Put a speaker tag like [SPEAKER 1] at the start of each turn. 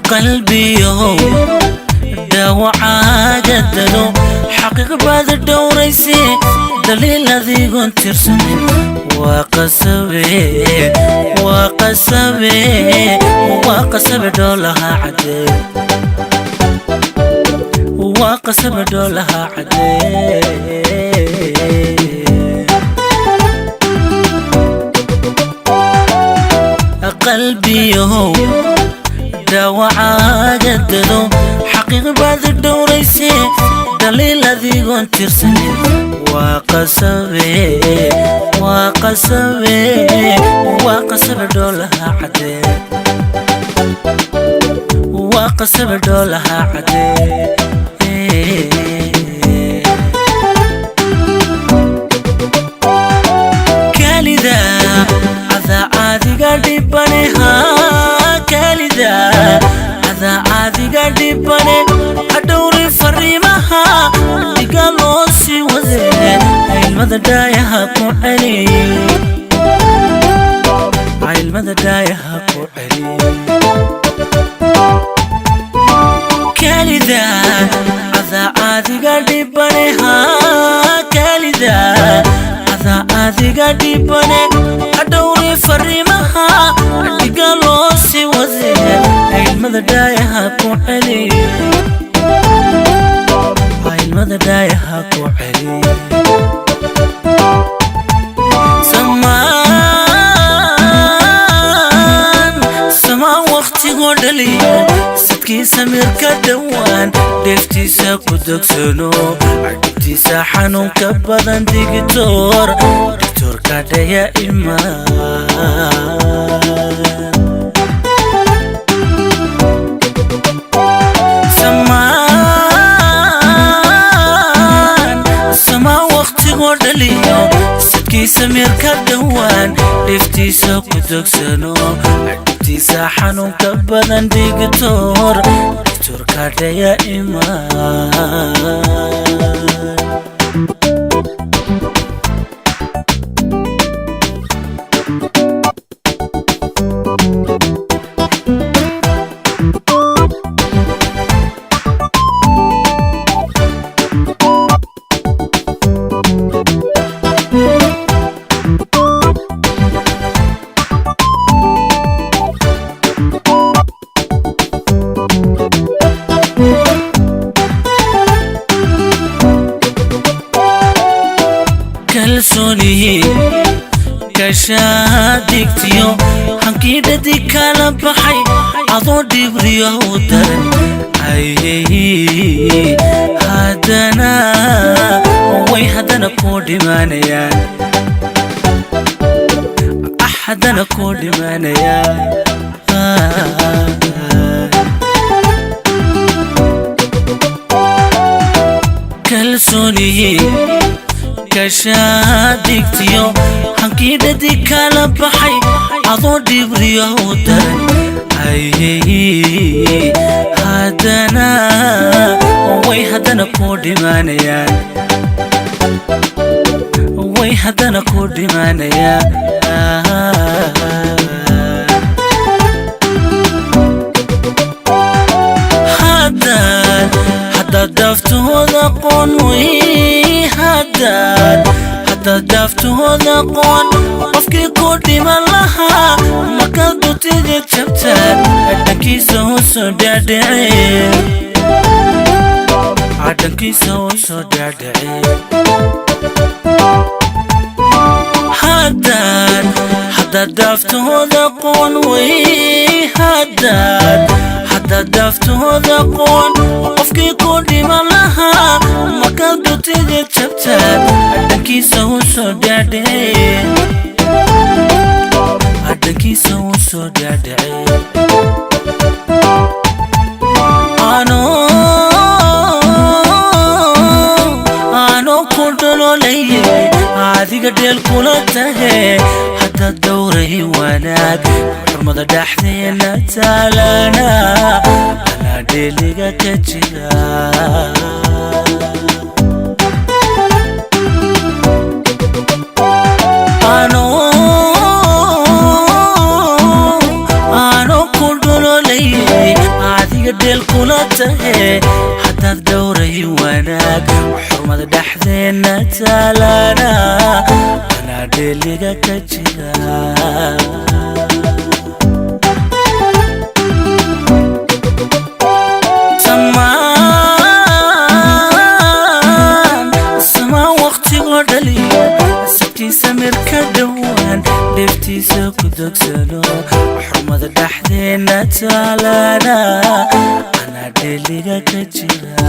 [SPEAKER 1] Qalbiyahow, dhaawacaaga dado, xaqiiq baad dhowrayse, daliil adigoon tirsanin waa qasabe, waa qasabe, waa qasabe dhoolaha cadee, waa qasabe dhoolaha cadee. Qalbiyahow, dhaawacaaga dado, xaqiiq baad dhowrayse, daliil adigoon tirsanin waa qasabe, waa qasabe, waa qasabe dhoolaha cadee, waa qasabe dhoolaha cadee. Kalida adaa caadiga dhibane, haa, kalida adaa caadiga dhibane, hadhowri fariimaha dhiga loo sii wade, ilmada dhaayaha ku celi, ilmada dhaayaha ku celi. Kalida adaa caadiga dhibane, haa, kalida adaa caadiga dhibane, hadhowri fariimaha dhiga loo sii wade, ilmada dhaayaha ku celi, ilmada dhaayaha ku celi. Samaan samaan waqtigoo dhaliyo sadkiisa mirka dhowaan, dheeftiisa ku dogsano, dhibtiisa xanuunka badan, digitoor digtoorka dhaya imaan. Samaan samaan waqtigoo dhaliyo sadkiisa mirka dhowaan, dhiftiisa ku dogsano, dhibtiisa xanuunka badan, digtoor digtoorka dhaya imaan. Kalsoonihii kashadigtiyo hankiidhadi kala baxay, adoo dhibriyo u daran ayay haddana way haddana ku dhimanayaan, haddana ku dhimanayaan. Kalsoonihii kashadigtiyo hankiidhadi kala baxay, adoo dhibriyo u daran ayay haddana way haddana ku dhimanayaan, way haddana ku dhimanayaan. Haddaad haddaad daaftooda qoon way, haddaad daaftooda qoon, qofkii ku dhiman lahaa markaad dhutiga jabtaan, dhankiisa hoosoo dhaadhacee, dhankiisa hoosoo dhaadhacee. Haddaad daaftooda qoon way, haddaad daaftooda qoon, qofkii ku dhiman lahaa markaad dhutiga jabtaan, dhankiisa hoosoo dhaadhacee, Dhadhankiisa wuu soo dhaadhacay. Ano ku dhololayay, adiga dheel kula tahe. Haddaad dhowray wanaag, xurmada dhexdeena taalana, anaa dheeliga ka jira. Ano ku dhololayay, adiga dheel kula tahe. Haddaad dhowray wanaag, xurmada dhexdeena taalana, anaa dheeliga ka jira. Samaan samaan waqtigoo dhaliyo, sabtiisa mir ka dhowaan, dheeftiisa ku dogsano. Xurmada dhexdeena taalana, anaa dheeliga ka jira.